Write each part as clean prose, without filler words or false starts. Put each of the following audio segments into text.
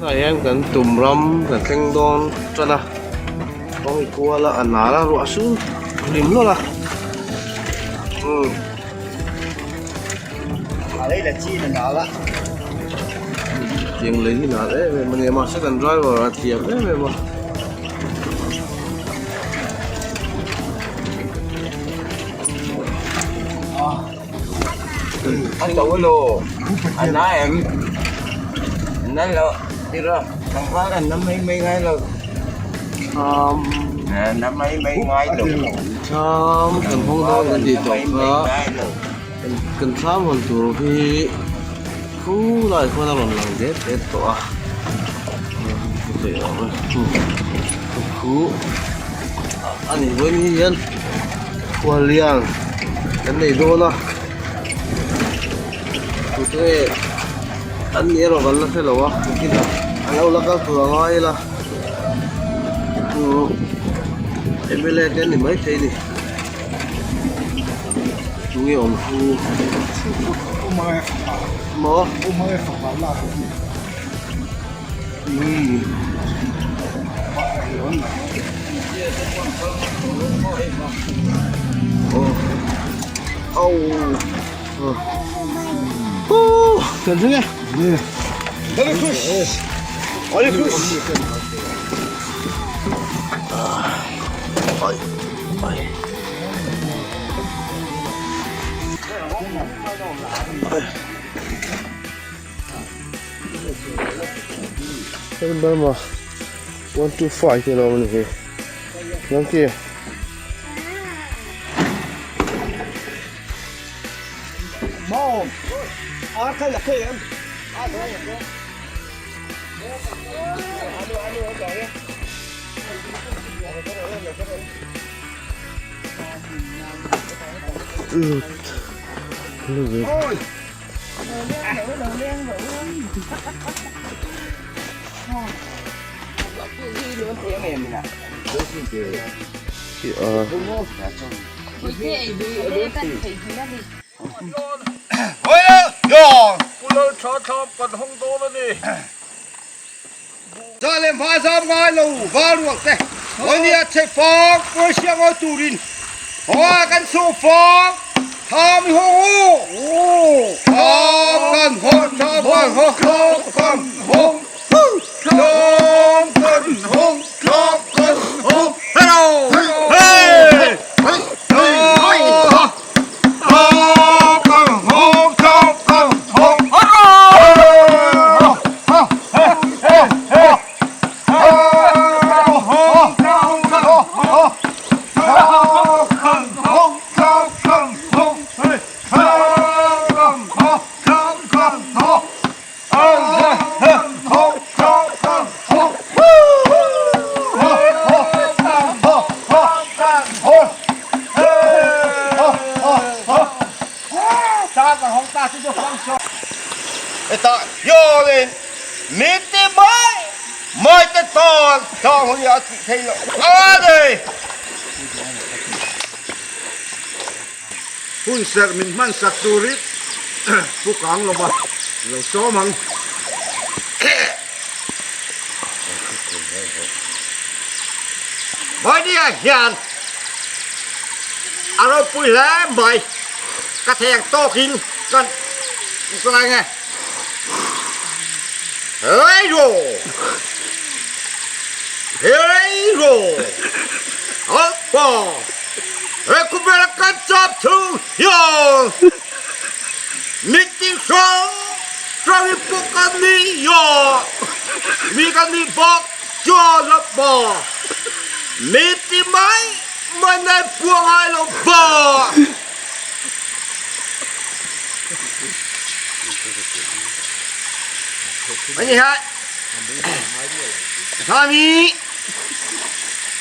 Tunah hian kan tum ram kan thleng dawn tan a kawng i kual a a nal a ruah sur hlim hlawlh a umm. Tiang lei hi nal em em a nia mahse kan driver a thiam em em a. Thlam kan hawng dawn kan tih tawh kha kan thlam hawn tur hi khulai khuan a rawn lang det det tawh a khu a nih vawiin hi hian khuallian kan nei dawn a tute an nih erawh kan la hre lo a nakinah an lo la kal tur a ngai ila M L A te an ni maithei a ni tunge awm chu maw. Burma 125 te lo ni hi Thank you. Lut. Hun serh min hman sak turin pu kang lova lo sawm ang. Vawinia hian a ropui hle mai ka theng tawkin kan tlai nge. Hero! Hero! Alpha! He khawvela kan chap chhung hian! Mitin hrang hrang hi pawh kan ni a, mi kan nih bak chuan a pa. Miti mai mai nai pua ngai lo ba. Anh hai. Thami.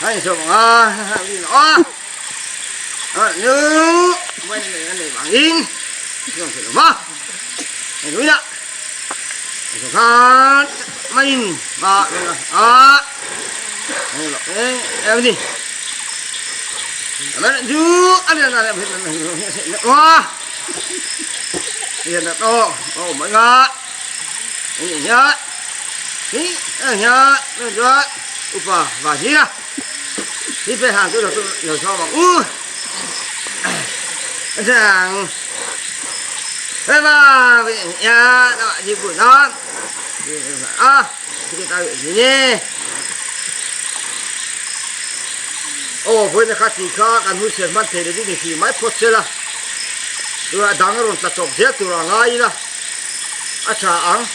Hai số à, à. Như quay này này bằng in. Ma. Núi đó. Khan main ba a. Em đi. Mà chú ăn là là quá. Hiện là to, ồ mọi người. Nhá. Nhá, nhá, upa và gì à? Đi về hàng tôi được tôi cho bằng u. Chẳng. Thế mà nhà nó gì của nó. À, thì ta bị gì nhé. Aw vawiin a kha tih kha kan hun sian hman thei leh chu ni hrih mai phawt se la, tunah dang a rawn tla chawp zel tur a ngai ila a tha ang.